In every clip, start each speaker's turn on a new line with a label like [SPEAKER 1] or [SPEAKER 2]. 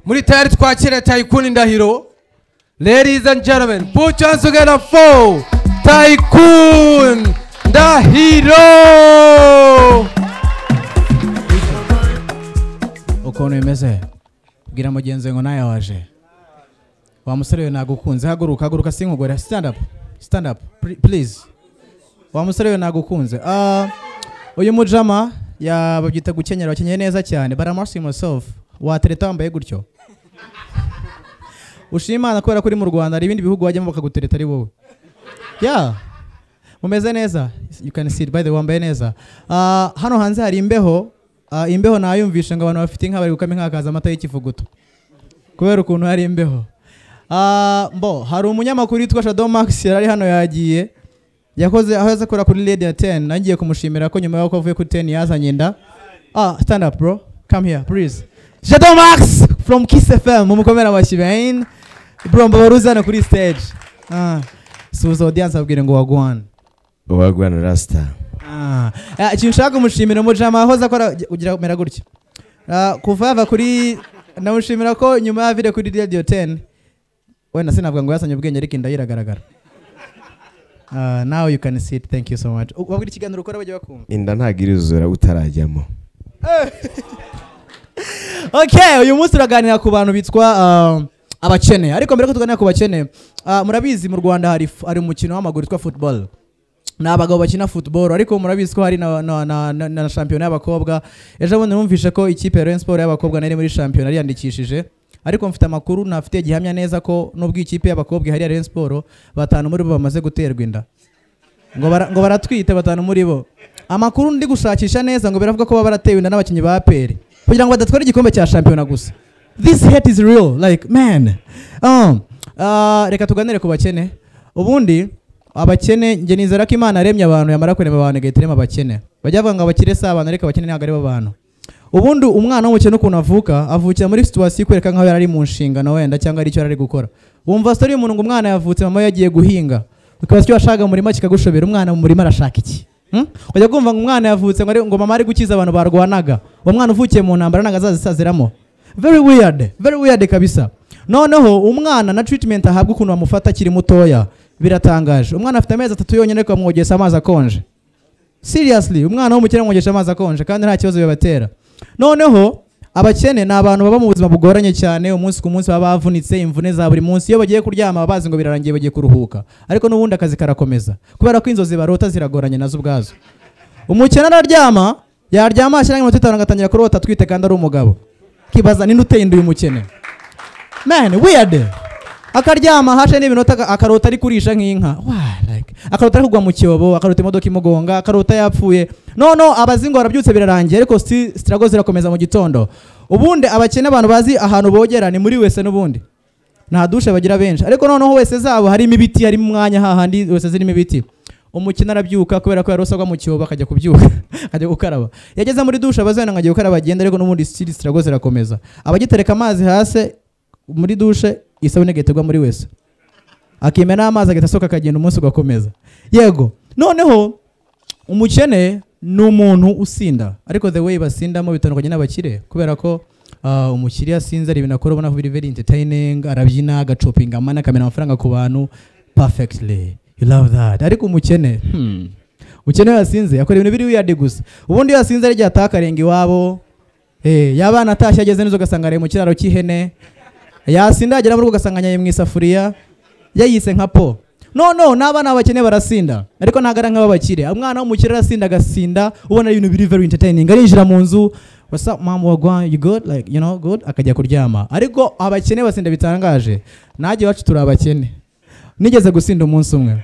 [SPEAKER 1] Muri tayari twakira Taikun Ndahiro. Ladies and gentlemen, put your hands together for Taikun Ndahiro.
[SPEAKER 2] Ukuntu bimeze, bwira mugenzi ngo nawe waje. Wa musore we, nagukunze. Haguruka, haguruka, sinkugore. Stand up, stand up, please. Wa musore we, nagukunze. Ah, uyu mujama ya babyita gukenyera, bakenyeye neza cyane, but I'm asking myself, watereta wambaye gutyo? Ushima Imana kubera ko uri mu Rwanda, hari ibindi bihugu wajyamo bakagutereta ari wowe. Yeah, mumeze neza. You can see it, by the way, wambaye neza. Ah, hano hanze hari imbeho. Ah, imbeho nayumvishe ngo abantu bafite inka bari gukama inka hakaza amata y'ikivuguto kubera ukuntu hari imbeho. Ah, mbo hari umunyamakuru witwa Shadow Max yari ari hano, yagiye, yakoze aho yaza akora kuri Radio 10. Nagiye kumushimira ko nyuma y'uko avuye kuri 10 yazanye inda. Ah, stand up, bro, come here, please. Shadow Max from Kiss FM, mumukomera amashyi, man. Bro, mbabaruza hano kuri stage. Ah, suhuza audience, abwire ngo wagwan.
[SPEAKER 3] Wagwan, rasta.
[SPEAKER 2] Ah, ikintu nshaka kumushimira, umujama wahoze akora ugira mera gutya. Ah, kuva yava kuri, namushimira ko nyuma yavire kuri Radio 10, wenda sinavuga ngo yazanye ubwenge, ariko inda ye iragaragara. Now you can see it. Thank you so much. Wabwira ikiganiro ukora bajya bakumva.
[SPEAKER 3] Inda ntabwo iruzura utarajyamo.
[SPEAKER 2] Okay, uyu munsi turaganira ku bantu bitwa abakene. Ariko mbere ko tuganira ku bakene, murabizi mu Rwanda hari umukino w'amaguru witwa football. Ni abagabo bakina football, ariko murabizi ko hari na shampiyona y'abakobwa. Ejo bundi numvishe ko ikipe ya Rayon Sport y'abakobwa nari muri shampiyona yariyandikishije. Ariko mfite amakuru ntafite gihamya neza ko nubwo ikipe y'abakobwa ihari ya Rayon Sport, batanu muri bo bamaze guterwa inda. Ngo baratwite batanu muri bo. Amakuru ndi gushakisha neza ngo biravuga ko baba baratewe inda n'abakinnyi ba APR kugira ngo badatwara igikombe cya shampiyona gusa. This hate is real, like, man. Reka tuganire ku bakene. Ubundi abakene, njye nizera ko Imana yaremye abantu, yamara kurema abantu igahita irema abakene. Bajya bavuga ngo abakire si abantu, ariko abakene ntabwo ari bo bantu. Ubundi umwana w'umukene ukuntu avuka, avukira muri situation ikwereka nkaho yari ari mu nshingano wenda cyangwa ari icyo yari ari gukora. Wumva story y'umuntu ngo umwana yavutse mama yagiye guhinga, ukibaza icyo yashakaga mu murima kikagushobera. Umwana mu murima arashaka iki? Ujya kumva ngo umwana yavutse ngo mama ari gukiza abantu barwanaga. Uwo mwana uvukiye mu ntambara ntabwo azazisaziramo. Very weird, very weird kabisa. Noneho umwana na treatment ahabwa, ukuntu bamufata akiri mutoya, biratangaje. Umwana afite amezi 3 yonyine ariko bamwogesha amazi akonje. Seriously, umwana w'umukene bamwogesha amazi akonje kandi nta kibazo bibatera. Noneho abakene ni abantu baba mu buzima bugoranye cyane, umunsi ku munsi baba bavunitse imvune za buri munsi. Iyo bagiye kuryama baba bazi ngo birarangiye, bagiye kuruhuka, ariko n'ubundi akazi karakomeza kubera ko inzozi barota ziragoranye nazo ubwazo. Umukene araryama, yaryama ashyira nk'iminota 5 agatangira kurota atwite kandi ari umugabo. Kibaza ninde uteye inda uyu mukene? Man, weird. Akaryama hashe n'iminota akarota ari kurisha nk'inka. Why, like, akarota ari kugwa mu cyobo, akarota imodoka imugonga, akarota yapfuye. No, no, abazingo barabyutse birarangiye, ariko struggle zirakomeza mu gitondo. Ubundi abakene, abantu bazi ahantu bogera ni muri wese, n'ubundi nta dushe bagira benshi, ariko noneho wese zabo harimo ibiti, harimo umwanya hahandi wese zirimo ibiti. Umukene arabyuka kubera ko yarose agwa mu cyobo, akajya kubyuka akajya gukaraba. Yageze muri dushe abazana ngo agiye gukaraba agenda, ariko n'ubundi still struggle zirakomeza. Abagitereka amazi hasi muri dushe, isabune igaterwa muri wese, akimena amazi agahita asohoka akagenda, umunsi ugakomeza. Yego, noneho umukene ni umuntu usinda, ariko the way basindamo bitandukanye n'abakire, kubera ko umukire asinze ari ibintu akora ubona ko biri very entertaining, arabyina, agacopinga amana, akamena amafaranga ku bantu perfectly, you love that. Ariko umukene, umukene yasinze akora ibintu biri weird gusa. Ubundi iyo yasinze ari igihe ataha akarenga iwabo, yabana atashye ageze neza ugasanga ari mu kiraro cy'ihene, yasinda yagera mu rugo ugasanga anyaye mu isafuriya yayise nka po. No, no, n'abana b'abakene barasinda, ariko ntabwo ari nk'ab'abakire. Umwana w'umukire arasinda, agasinda ubona ibintu biri very entertaining, arinjira mu nzu, "What's up, mom? Wagwan? You good?" Like, you know, good, akajya kuryama. Ariko abakene basinda bitangaje. Najye iwacu turi abakene, nigeze gusinda umunsi umwe.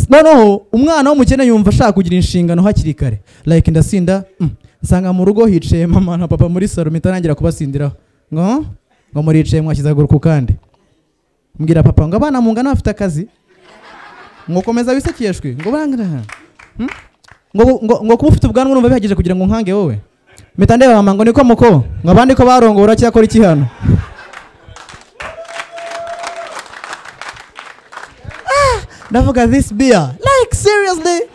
[SPEAKER 2] Noneho umwana w'umukene yumva ashaka kugira inshingano hakiri kare, like ndasinda, nsanga mu rugo hicaye mama na papa muri salo, mpita ntangira kubasindiraho ngo muricaye mwashyize aguru ku kandi. Mbwira papa ngo abana mungana bafite akazi, ngo komeza wisekeshwe, ngo bangana, Ngo kuba ufite ubwanwa urumva bihagije kugira ngo nkange wowe? Mpita ndeba mama ngo niko muko, ngo abandi ko barongora cyakora iki hano? Ndavuga this beer, like, seriously,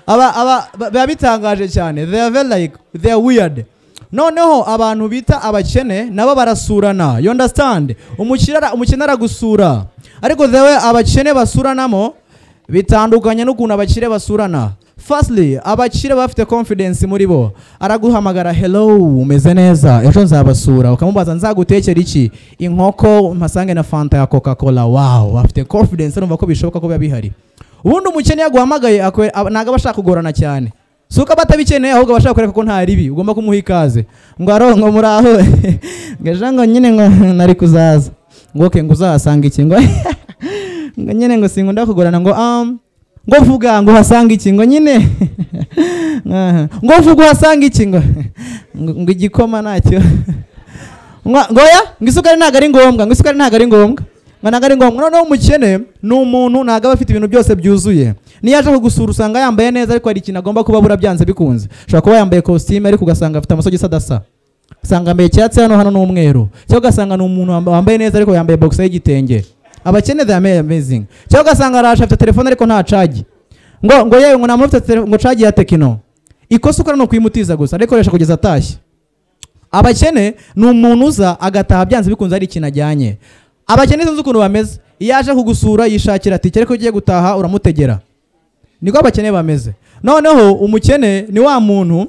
[SPEAKER 2] aba biba bitangaje cyane. They are very, like, they are weird. Noneho abantu bita abakene nabo barasurana, you understand? Umukene aragusura, ariko the way abakene basuranamo bitandukanye n'ukuntu abakire basurana. Firstly, abakire bafite confidence muri bo. Araguhamagara, "Hello, umeze neza? Ejo nzabasura." Ukamubaza, "Nzagutekera iki?" "Inkoko, mpasange na Fanta ya Coca Cola." Wow, bafite confidence, urumva ko bishoboka ko biba bihari. Ubundi umukene yaguhamagaye ntabwo aba ashaka kugorana cyane, si uko aba atabikeneye, ahubwo aba ashaka kwereka ko nta ribi, ugomba kumuha ikaze. Ngo aro, ngo muraho, ngo ejo ngo nyine ngo nari kuzaza, ngo okay, ngo uzahasanga iki? Ngo nyine ngo sinkunda kugorana, ngo ngo vuga ngo uhasanga iki, ngo nyine aha, ngo vuga uhasanga iki, ngo igikoma ntacyo, ngo oya, ngo isukari ntabwo ari ngombwa, ngo isukari ntabwo ari ngombwa, ngo ntabwo ari ngombwa. Noneho umukene ni umuntu ntabwo aba afite ibintu byose byuzuye. Niyo aje kugusura usanga yambaye neza, ariko hari ikintu agomba kuba abura byanze bikunze. Ushobora kuba yambaye kositime, ariko ugasanga afite amasogisi adasa, usanga yambaye icyatsi hano, hano ni umweru, cyangwa ugasanga ni umuntu wambaye neza ariko yambaye boxer y'igitenge. Abakene, they are amazing. Cyangwa ugasanga araje afite telefone ariko nta charge, ngo yewe, ngo nta muntu ufite ngo charge ya Tecno. Ikosa ukora ni ukuyimutiza gusa, arikoresha kugeza atashye. Abakene ni umuntu uza agataha byanze bikunze hari ikintu ajyanye. Abakene sinzi ukuntu bameze, iyo aje kugusura yishakira tike, ariko ugiye gutaha uramutegera. Niko abakene bameze. Noneho umukene ni wa muntu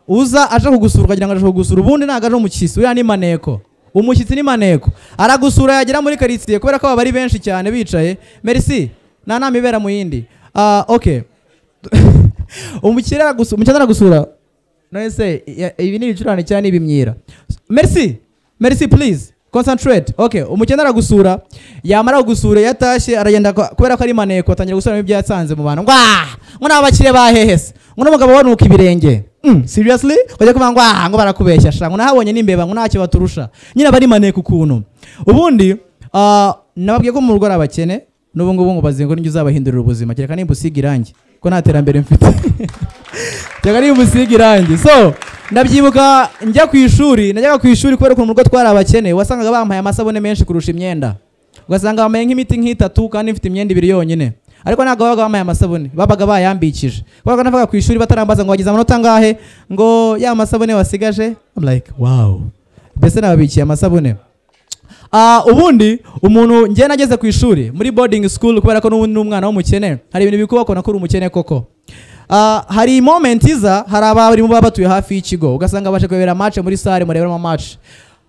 [SPEAKER 2] uza aje kugusura ukagira ngo aje kugusura, ubundi ntabwo aje umushyitsi, uriya ni maneko. Umushyitsi ni maneko, aragusura yagera muri karitsiye, kubera ko baba ari benshi cyane bicaye. Merci, nta nama ibera mu yindi. Ah, okay, umukene aragusura. None se ibi ni ibicurane cyangwa ni ibimyira? Merci, merci, please concentrate. Okay, umukene aragusura, yamara kugusura yatashye aragenda, kubera ko ari maneko atangira gusubiramo ibyo yasanze mu bantu, ngo ah, ngo n'abakire bahehese, ngo n'umugabo wanuka ibirenge. Seriously, ukajya kuvuga ngo ah, ngo barakubeshya sha, ngo nahabonye n'imbeba, ngo ntacyo baturusha. Nyine aba ari maneko ukuntu. Ubundi nababwiye ko mu rugo ari abakene n'ubu ngubu, ngo bazingo n'ibyo uzabahindurira ubuzima, kereka nimba usiga irangi, ko nta terambere mfite, kereka nimba usiga irangi. So ndabyibuka njya ku ishuri, najyaga ku ishuri kubera ukuntu mu rugo twari abakene, wasangaga bampaye amasabune menshi kurusha imyenda. Ugasanga bambaye nk'imiti nk'itatu kandi mfite imyenda ibiri yonyine, ariko ntabwo babaga bambaye amasabune, babaga bayambikije. Kubera ko navaga ku ishuri batarambaza ngo wagize amanota angahe, ngo ya masabune wasigaje. I'm like, wow, mbese nababikiye amasabune. Ubundi umuntu njye nageze ku ishuri muri boarding school, kubera ko n'ubundi n'umwana w'umukene, hari ibintu bikubaho ko uri umukene koko. Hari moment iza, hari abarimu baba batuye hafi y'ikigo, ugasanga baje kurebera match muri salle, mureberamo match.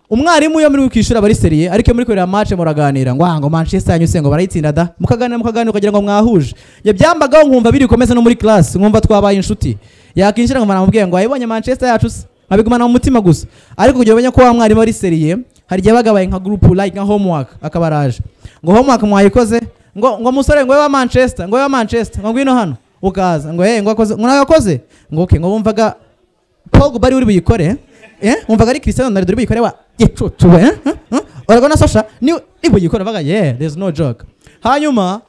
[SPEAKER 2] Umwarimu iyo muri ku ishuri aba ari sérieux, ariko iyo muri kureba match muraganira, ngo ah, ngo Manchester yanyu se ngo barayitsinda da, mukaganira, mukaganira, ukagira ngo mwahuje. Njye byambagaho nkumva biri komeza no muri class, nkumva twabaye inshuti. Yakinjira nkumva namubwiye ngo ayibonye Manchester yacu se, nkabigumana mu mutima gusa. Ariko kugira umenye ko wa mwarimu ari sérieux, hari igihe bagabaye nka group, like nka homework, akaba araje ngo homework mwayikoze, ngo musore, ngo wa Manchester, ngo wa Manchester, ngo ngwino hano, ukaza, ngo hey, ngo akoze, ngo nagakoze, ngo okay, ngo wumvaga Pogba ari uri buyikore, eh, wumvaga ari Cristiano Ronaldo uri buyikore, wa gicucu we, eh? Eh? Urabona sosha ni buyikore, baga yeah, there's no joke. Hanyuma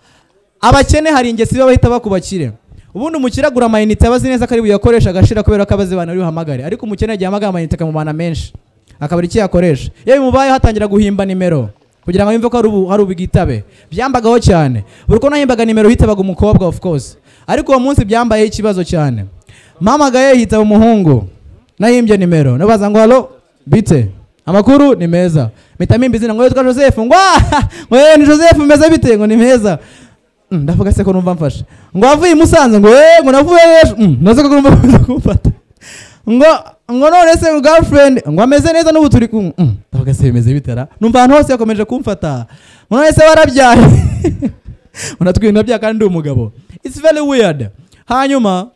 [SPEAKER 2] abakene hari ingeso iba bahita bakubakire. Ubundi umukire agura amayinite aba azi neza ko ari buyakoresha agashira, kubera ko abazi abantu ari buhamagare, ariko umukene yagiye ahamagara amayinite akamubana menshi, akabura icyo yakoresha. Iyo bimubayeho atangira guhimba nimero kugira ngo yumve ko hari ubwitabe. Byambagaho cyane, buri uko nahimbaga nimero hitabaga umukobwa, of course, ariko uwo munsi byambayeho ikibazo cyane. Mpamagaye hitaba umuhungu nahimbye nimero, nabaza ngo hello, bite, amakuru ni meza, mpita mpimba izina ngo yitwa Joseph, ngo ah, ngo ni Joseph, meze bite, ngo ni meza. Ndavuga se ko numva mfashe, ngo wavuye i Musanze, ngo eh, ngo navuye ejo. Naze ko numva mfashe kumfata, ngo none se ngo girlfriend ngo ameze neza n'ubu turi kumwe. Ndavuga se bimeze bitara, numva ahantu hose yakomeje kumfata, ngo none se warabyaye, unatwinda nabyaye kandi ndi umugabo. It's very weird. Hanyuma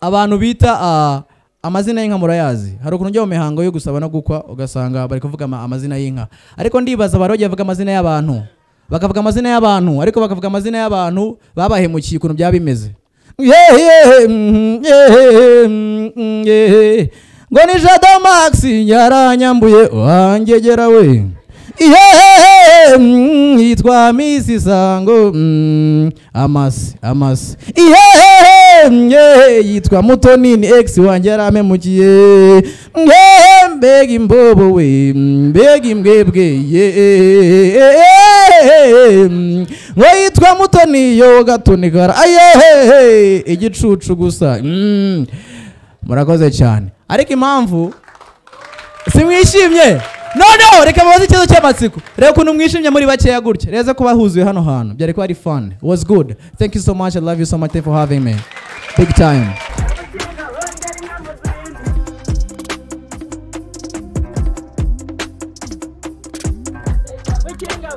[SPEAKER 2] abantu bita amazina y'inka murayazi. Hari ukuntu ujya mu mihango yo gusaba no gukwa, ugasanga bari kuvuga amazina y'inka, ariko ndibaza bari bagiye bavuga amazina y'abantu, bakavuga amazina y'abantu, ariko bakavuga amazina y'abantu babahemukiye, ukuntu byaba bimeze. Yehe, yehe, yehe. Ngo ni Jado Max yaranyambuye wangegera we, yehe, yitwa Miss Sango, amasi amasi, yehe, yehe, yitwa Mutoni ni ex wanjye yarampemukiye, yehe, mbega imbobo we, mbega imbwebwe, yehe, ngo yitwa Mutoni yo gatunikara, ayehe, igicucu gusa. Murakoze cyane. Ariko impamvu Simwishimye? No, reka mubaze ikibazo cy'amatsiko. Reba ukuntu mwishimye muri bakeya gutya. Reza kuba huzuye hano hantu byari kuba ari fun. Was good. Thank you so much. I love you so much. Thank you for having me. Big time.
[SPEAKER 4] Ukinga.